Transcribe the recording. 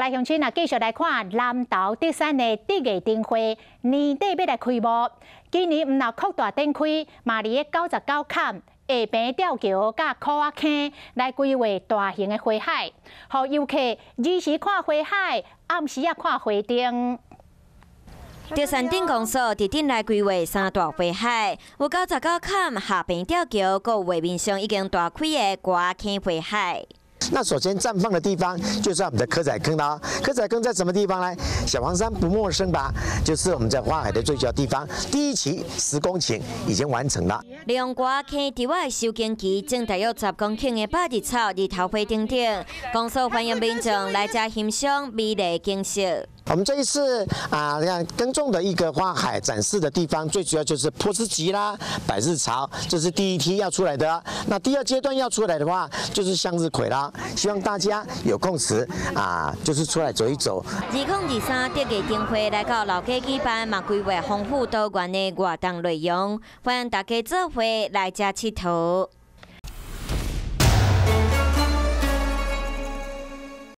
來鄉親啊，繼續來看南投竹山的竹藝燈會，年底欲來開幕。今年毋但擴大展開，嘛佇99崁、下坪吊橋佮箍仔坑來規劃大型的花海，予遊客日時看花海，暗時仔看花燈。竹山鎮公所佇鎮內規劃三大花海，有99崁、下坪吊橋，閣有畫面上已經大開的箍仔坑花海。那首先綻放的地方就是我們的蚵仔坑啦。蚵仔坑在什麼地方呢？小黃山不陌生吧？就是我們在花海的最主要地方。第一期10公頃已經完成了。利用箍仔坑堤仔修耕機種大約10公頃的百日草、日頭花等等，公所歡迎民眾來遮欣賞美麗景色。我們這一次啊，你看耕種的一個花海展示的地方，最主要就是波斯菊啦、百日草，這是第一梯要出來的。那第二階段要出來的話，就是向日葵啦。希望大家有空時啊，就是出來走一走。2023竹藝燈會來到老街舉辦，嘛規劃豐富多元的活動內容，歡迎大家做伙來遮𨑨迌。